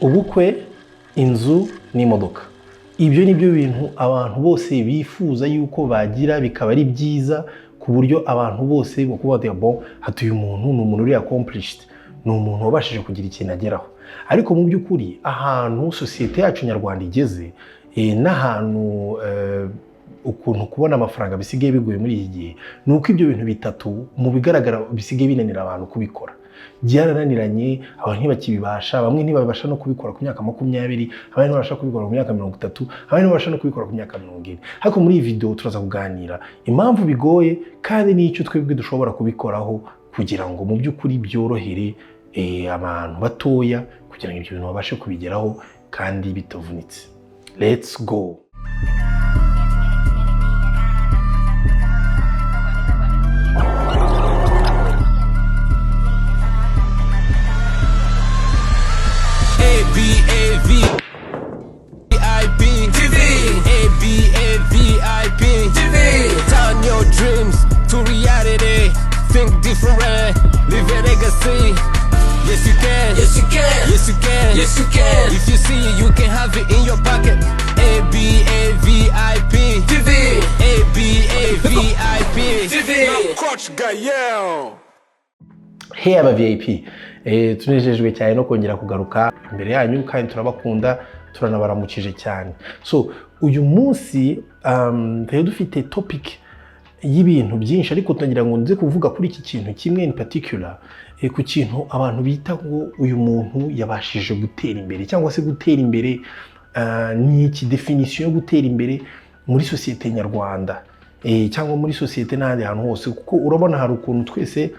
Ubukwe, inzu n'imodoka, ibyo ni byo bintu abantu bose bifuza yuko bagira, bikaba ari byiza ku buryo abantu bose bakuba bati: "Bon, hatuye umuntu, ni umuntu uri accomplished, ni umuntu wabashije kugira ikintu ageraho." Ariko mu by'ukuri ahantu sosiyete yacu nyarwanda igeze, n'ahantu ukuntu kubona amafaranga bisigaye bigoye muri iki gihe, ni uko ibyo bintu bitatu mu bigaragara bisigaye binanira abantu kubikora. Byarananiranye, abantu ntibakibibasha. Bamwe ntibabasha no kubikora ku myaka 20, abandi ntibabasha kubikora ku myaka 30, abandi ntibabasha no kubikora ku myaka 40. Ariko muri iyi video turaza kuganira impamvu bigoye kandi n'icyo twebwe dushobora kubikoraho kugira ngo mu by'ukuri byorohere abantu batoya, kugira ngo ibyo bintu babashe kubigeraho kandi bitavunitse. Let's go! A B A V I P TV. A B A V I P TV. Turn your dreams to reality. Think different, leave a legacy. Yes, you can. Yes, you can. Yes, you can. Yes, you can. If you see it, you can have it in your pocket. A B A V I P TV. A B A V I P TV. Coach Gael. Hey aba VIP, tunejejwe cyane no kongera kugaruka imbere yanyu kandi turabakunda, turanabaramukije cyane. So uyu munsi twari dufite topic y'ibintu byinshi, ariko tunagira ngo nze kuvuga kuri iki kintu kimwe in particular, ku kintu abantu bita ngo uyu muntu yabashije gutera imbere cyangwa se gutera imbere ni iki, definition yo gutera imbere muri sosiyete nyarwanda cyangwa muri sosiyete n'ahandi hantu hose. Kuko urabona hari ukuntu twese,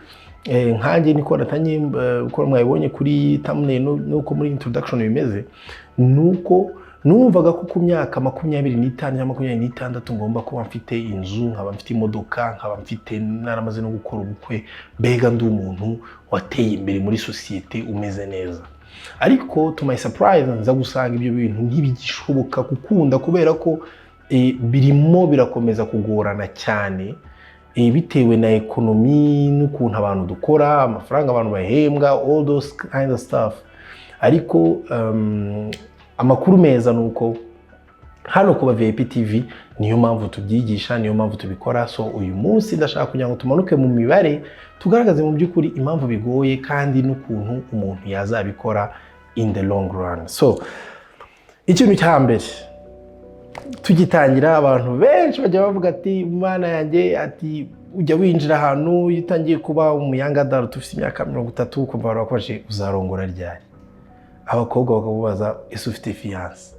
nkanjye niko natangiye, uko mwabibonye kuri thumbnail nuko muri introduction bimeze, nuko numvaga ko ku myaka 25 cyangwa 26 ngomba kuba mfite inzu, nkaba mfite imodoka, nkaba mfite naramaze no gukora ubukwe, mbega ndi umuntu wateye imbere muri sosiyete, umeze neza. Ariko to my surprise nza gusanga ibyo bintu ntibigishoboka gukunda, kubera ko birimo birakomeza kugorana cyane, bitewe na economy n'ukuntu abantu dukora, amafaranga abantu bahembwa, all those kind of stuff. Ariko amakuru meza ni uko hano kuba VIP TV niyo mpamvu tubyigisha, niyo mpamvu tubikora. So uyu munsi ndashaka kugira ngo tumanuke mu mibare, tugaragaze mu by'ukuri impamvu bigoye kandi n'ukuntu umuntu yazabikora in the long run. So ikintu cya mbere tugitangira, abantu benshi bajya bavuga ati: "Mana yanjye," ati, "ujya winjira ahantu iyo utangiye kuba umu young adult ufite imyaka 30, ukumva abantu bakubajije: 'Uzarongora ryari?' Abakobwa bakakubaza: 'Ese ufite fiancé?'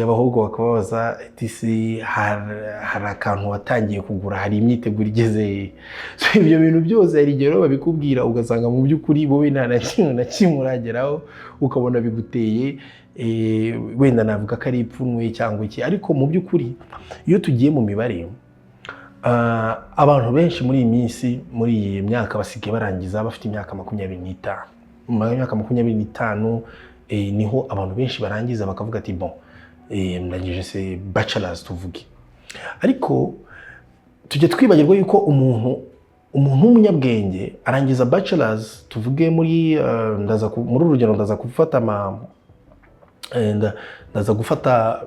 Abahungu bakababaza ati: 'Se hari akantu watangiye kugura? Hari imyiteguro igeze he?' So ibyo bintu byose hari igihe rero babikubwira, ugasanga mu by'ukuri wowe nta na kimwe na kimwe urageraho, ukabona biguteye wenda navuga ko ari ipfunwe cyangwa iki. Ariko mu by'ukuri iyo tugiye mu mibare, abantu benshi muri iyi minsi, muri iyi myaka, basigaye barangiza bafite imyaka 25. Mu myaka 25 niho abantu benshi barangiza, bakavuga ati: "Bon, ndangije se bachelors," tuvuge. Ariko tujya twibagirwa yuko umuntu w'umunyabwenge arangiza bachelors, tuvuge muri muri uru rugero ndaza gufata ama ndaza gufata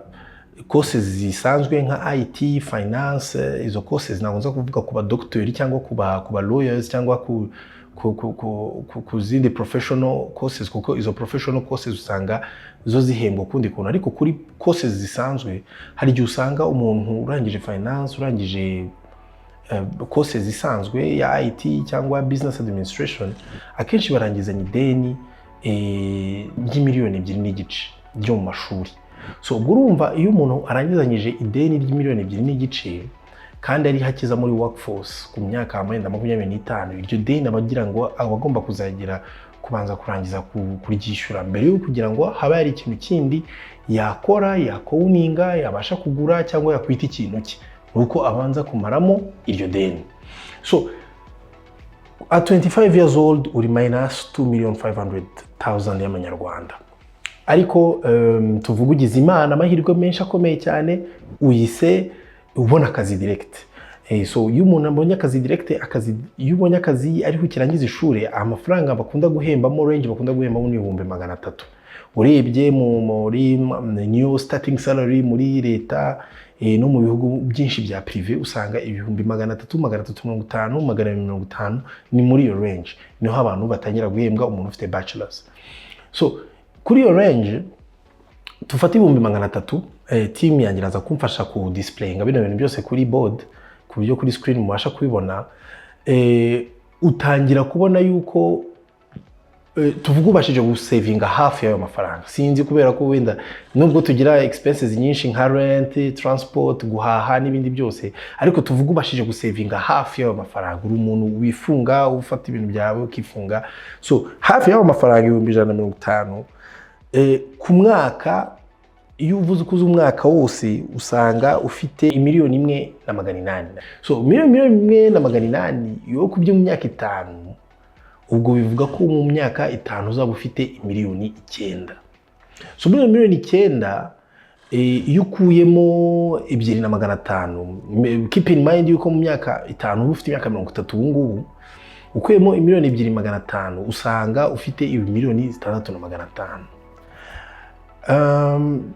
courses zisanzwe nka IT, finance, izo courses. Ntabwo nza kuvuga ku ba docteur cyangwa ku ba lawyers cyangwa ku zindi professional courses, kuko izo professional courses usanga zo zihembwa ukundi kuntu. Ariko kuri courses zisanzwe hari igihe usanga umuntu urangije finance, urangije courses isanzwe ya IT cyangwa business administration, akenshi barangizanya ideni ry'imiliyoni 2.5 ryo mu mashuri. So ubwo urumva iyo umuntu arangizanyije ideni ry'imiliyoni 2.5 kandi ari hakiza muri workforce ku myaka wenda 25, iryo deni aba agira ngo aba agomba kuzagira kubanza kurangiza kuryishyura mbere yo kugira ngo habe hari ikintu kindi yakora, yakowuninga, yabasha kugura cyangwa yakwita ikintu cye, ni uko abanza kumaramo iryo deni. So at 25 years old uri minus 2 million 500,000 y'amanyarwanda. Ariko tuvuga ugize Imana, amahirwe menshi akomeye cyane, uyise ubona akazi direct. So iyo umuntu abonye akazi direct, akazi, iyo ubonye akazi ariho ukirangiza ishuri, amafaranga bakunda guhembamo, range bakunda guhembamo ni 300,000. Urebye muri new starting salary muri leta no mu bihugu byinshi bya privé, usanga 300,000, 350,000, 250,000, ni muri iyo range niho abantu batangira guhembwa, umuntu ufite bachelors. So kuri iyo range tufate 300,000. Team yanjye iraza kumfasha ku displayinga bino bintu byose kuri board, ku buryo kuri screen mubasha kubibona. Utangira kubona yuko tuvuga ubashije gusavinga hafi y'ayo mafaranga, sinzi, kubera ko wenda nubwo tugira expenses nyinshi nka rent, transport, guhaha n'ibindi byose, ariko tuvuga ubashije gusavinga hafi y'ayo mafaranga, uri umuntu wifunga, ufata ibintu byawe ukifunga. So hafi y'ayo mafaranga 150,000 ku mwaka, iyo uvuze ukuze umwaka wose, usanga ufite 1,800,000. So 1,800,000 iyo kubye mu myaka 5, ubwo bivuga ko mu myaka 5 uzaba ufite 9 miliyoni. So muri iyo 9 miliyoni, iyo ukuyemo 2,500,000, keep in mind yuko mu myaka 5 uba ufite imyaka 30 ubu ngubu, ukuyemo 2,500,000, usanga ufite 6,500,000.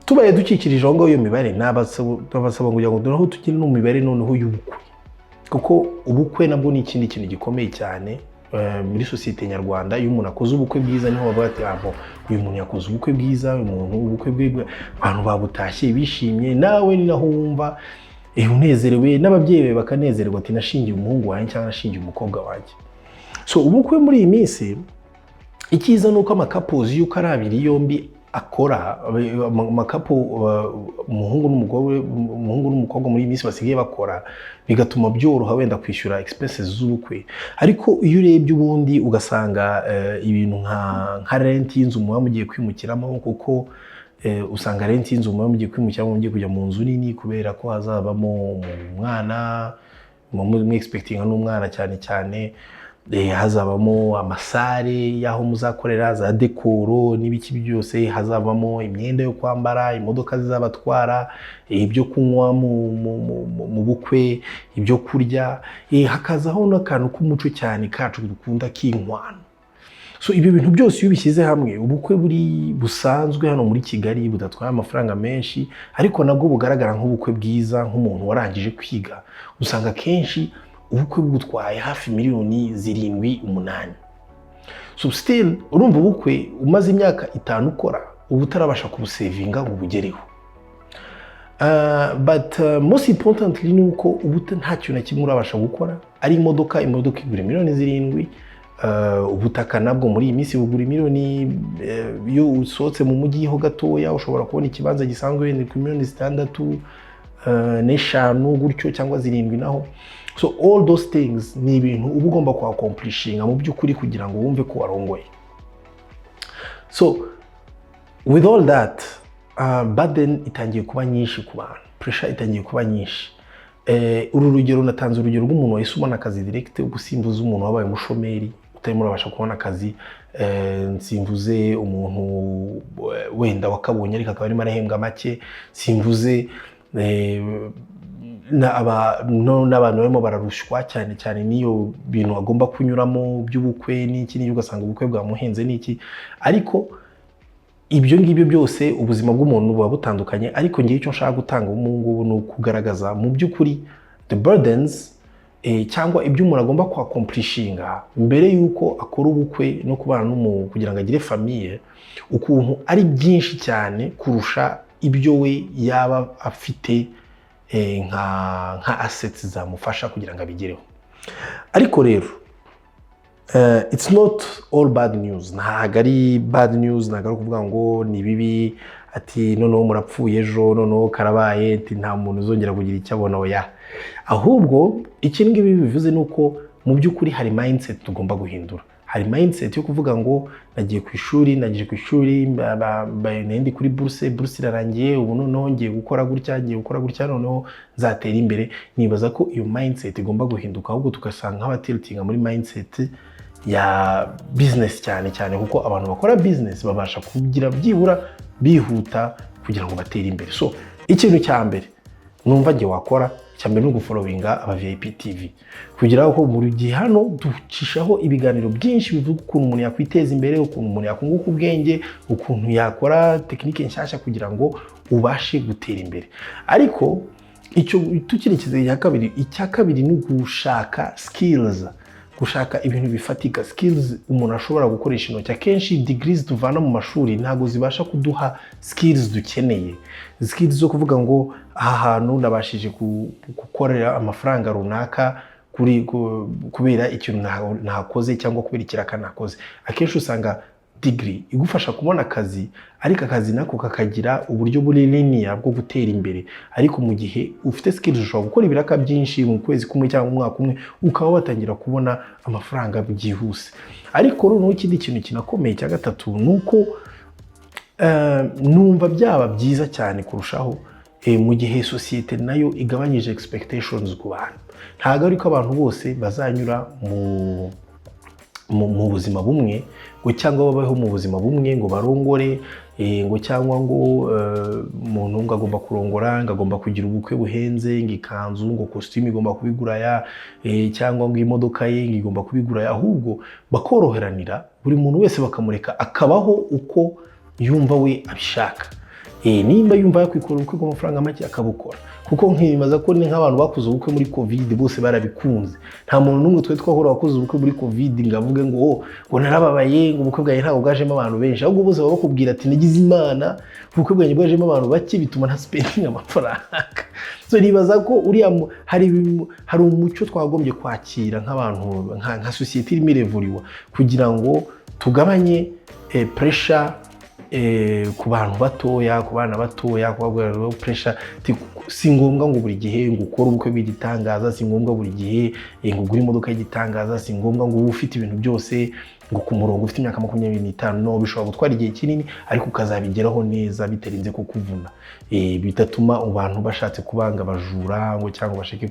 Tubaye dukikirije aho ngaho iyo mibare, nabasaba kugira ngo noneho tugire no mu mibare noneho y'ubukwe, kuko ubukwe nabwo ni ikindi kintu gikomeye cyane muri sosiyete nyarwanda. Iyo umuntu akoze ubukwe bwiza, niho bavuga ati: "Ah, bon, uyu muntu yakoze ubukwe bwiza, uyu muntu ubukwe bwe abantu babutashye bishimye." Nawe ni naho wumva unezerewe, n'ababyeyi bawe bakanezerwa, ati: "Nashingiye umuhungu wanjye cyangwa nashingiye umukobwa wanjye." So ubukwe muri iyi minsi, icyiza ni uko amacouples y'uko ari abiri yombi akora, amacouple, umuhungu n'umugore, umuhungu n'umukobwa, muri iyi minsi basigaye bakora, bigatuma byoroha wenda kwishyura expenses z'ubukwe. Ariko iyo urebye ubundi ugasanga ibintu nka rent y'inzu muba mugiye kwimukiramo, kuko usanga rent y'inzu muba mugiye kwimukiramo, mugiye kujya mu nzu nini, kubera ko hazabamo umwana, muba mu expectinga n'umwana cyane cyane, hazabamo amasalle y'aho muzakorera za décor n'ibiki byose, hazabamo imyenda yo kwambara, imodoka zizabatwara, ibyo kunywa mu bukwe, ibyo kurya, hakazaho n'akantu k'umuco cyane kacu dukunda k'inkwano. So ibyo bintu byose iyo ubishyize hamwe, ubukwe buri busanzwe hano muri Kigali budatwaye amafaranga menshi, ariko nabwo bugaragara nk'ubukwe bwiza, nk'umuntu warangije kwiga, usanga akenshi ubukwe bugutwaye hafi 7 miliyoni, 8. So still urumva ubukwe umaze imyaka 5 ukora, uba utarabasha kubusavinga ngo ubugereho. But most importantly ni uko ubu nta kintu na kimwe urabasha gukora. Ari imodoka, imodoka igura 7 miliyoni. Ubutaka nabwo muri iyi minsi bugura miliyoni, iyo usohotse mu mujyi ho gatoya ushobora kubona ikibanza gisanzwe wenda ku 6 miliyoni n'eshanu gutyo cyangwa 7 naho. So all those things ni ibintu uba ugomba kuaccomplishinga mu by'ukuri kugira ngo wumve ko warongoye. So with all that, burden itangiye kuba nyinshi ku bantu, pressure itangiye kuba nyinshi. Uru rugero natanze, urugero rw'umuntu wahise ubona akazi direct, gusimbuza umuntu wabaye umushomeri utarimo urabasha kubona akazi, nsimvuze umuntu wenda wakabonye ariko akaba arimo arahembwa make, simvuze n'abantu barimo bararushywa cyane cyane n'iyo bintu agomba kunyuramo by'ubukwe n'iki n'iki, ugasanga ubukwe bwamuhenze n'iki. Ariko ibyo ngibyo byose, ubuzima bw'umuntu buba butandukanye. Ariko ngewe icyo nshaka gutanga ubu ngubu ni ukugaragaza mu by'ukuri the burdens, cyangwa ibyo umuntu agomba kuaccomplishinga mbere y'uko akora ubukwe no kubana n'umuntu kugira ngo agire famille, ukuntu ari byinshi cyane kurusha ibyo we yaba afite nka assets zamufasha kugira ngo abigereho. Ariko rero it's not all bad news, ntabwo ari bad news, ntabwo ari ukuvuga ngo ni bibi, ati noneho murapfuye ejo, noneho karabaye, ati nta muntu uzongera kugira icyo abona. Oya, ahubwo iki ngibi bivuze ni uko mu by'ukuri hari mindset tugomba guhindura. Hari mindset yo kuvuga ngo nagiye ku ishuri, nagiye ku ishuri, ndi kuri buruse, buruse irarangiye, ubu noneho ngiye gukora gutya, ngiye gukora gutya, noneho nzatera imbere. Nibaza ko iyo mindset igomba guhinduka, ahubwo tugasanga nk'abatiltinga muri mindset ya business cyane cyane, kuko abantu bakora business babasha kugira byibura bihuta kugira ngo batere imbere. So ikintu cya mbere Numva njye wakora, icya mbere ni ugufollowinga Aba VIP TV, kugira ngo buri gihe hano ducishaho ibiganiro byinshi bivuga ukuntu umuntu yakwiteza imbere, ukuntu umuntu yakunguka ubwenge, ukuntu yakora tekinike nshyashya kugira ngo ubashe gutera imbere. Ariko icyo tukirikiza icya kabiri, icya kabiri ni ugushaka skills, gushaka ibintu bifatika, skills umuntu ashobora gukoresha intoki. Akenshi degrees tuvana mu mashuri ntabwo zibasha kuduha skills dukeneye, skills zo kuvuga ngo aha hantu nabashije gukorera amafaranga runaka kubera ikintu nakoze cyangwa kubera ikiraka nakoze. Akenshi usanga degree igufasha kubona akazi, ariko akazi nako kakagira uburyo buri linear bwo gutera imbere. Ariko mu gihe ufite skills, ushobora gukora ibiraka byinshi mu kwezi kumwe cyangwa mu mwaka umwe, ukaba watangira kubona amafaranga byihuse. Ariko noneho ikindi kintu kinakomeye cya gatatu ni uko numva byaba byiza cyane kurushaho mu gihe sosiyete nayo igabanyije expectations ku bantu. Ntabwo ariko abantu bose bazanyura mu buzima bumwe ngo cyangwa babeho mu buzima bumwe, ngo barongore ngo cyangwa ngo umuntu ngo agomba kurongora, ngo agomba kugira ubukwe buhenze, ngo ikanzu, ngo kositimu igomba kubigura aya, cyangwa ngo imodoka ye ngo igomba kubigura aya. Ahubwo bakoroheranira, buri muntu wese bakamureka akabaho uko yumva we abishaka. Nimba yumva yakwikorera ubukwe bw'amafaranga make, akabukora, kuko nkibaza ko ni nk'abantu bakoze ubukwe muri COVID bose barabikunze. Nta muntu n'umwe twari twahura wakoze ubukwe muri COVID ngo avuge ngo "Oh, ngo narababaye, ngo ubukwe bwanjye ntabwo bwajemo abantu benshi." Ahubwo bose baba bakubwira ati "Nagize Imana, ubukwe bwanjye bwajemo abantu bake, bituma nta spending amafaranga." So nibaza ko uriya hari umuco twagombye kwakira nk'abantu, nka sosiyete irimo irevoluwa, kugira ngo tugabanye pressure ku bantu batoya, ku bana batoya, kubabwira pressure. Si ngombwa ngo buri gihe ngo ukore ubukwe bw'igitangaza, si ngombwa buri gihe ngo ugure imodoka y'igitangaza, si ngombwa ngo ube ufite ibintu byose ngo ku murongo ufite imyaka 25. No bishobora gutwara igihe kinini, ariko ukazabigeraho neza bitarinze kukuvuna, bidatuma abantu bashatse kubanga abajura ngo cyangwa bashake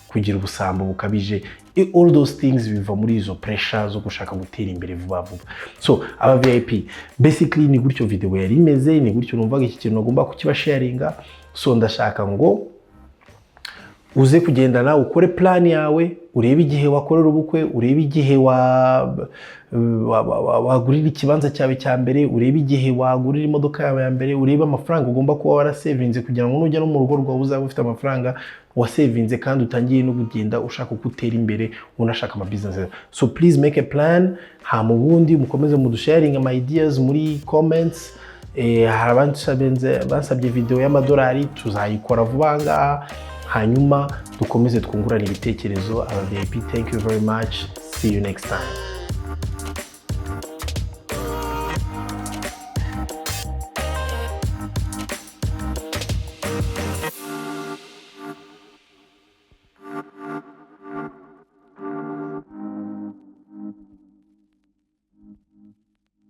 kugira ubusambo bukabije. All those things biva muri izo pressure zo gushaka gutera imbere vuba vuba. So aba VIP, basically ni gutyo video yari imeze, ni gutyo numvaga iki kintu nagomba kukibasharinga. So ndashaka ngo uze kugendana, ukore plan yawe, urebe igihe wakorera ubukwe, urebe igihe wagurira ikibanza cyawe cya mbere, urebe igihe wagurira imodoka yawe ya mbere, urebe amafaranga ugomba kuba warasevinze kugira ngo nujya no mu rugo rwawe uzabe ufite amafaranga wasevinze, kandi utangiye no kugenda ushaka uko utera imbere, unashaka ama business. So please make a plan. Hama ubundi mukomeze mudusharinga ama ideas muri comments. Hari abansabye video y'amadolari, tuzayikora vuba ngaha, hanyuma dukomeze twungurane ibitekerezo. Aba VIP, thank you very much, see you next time.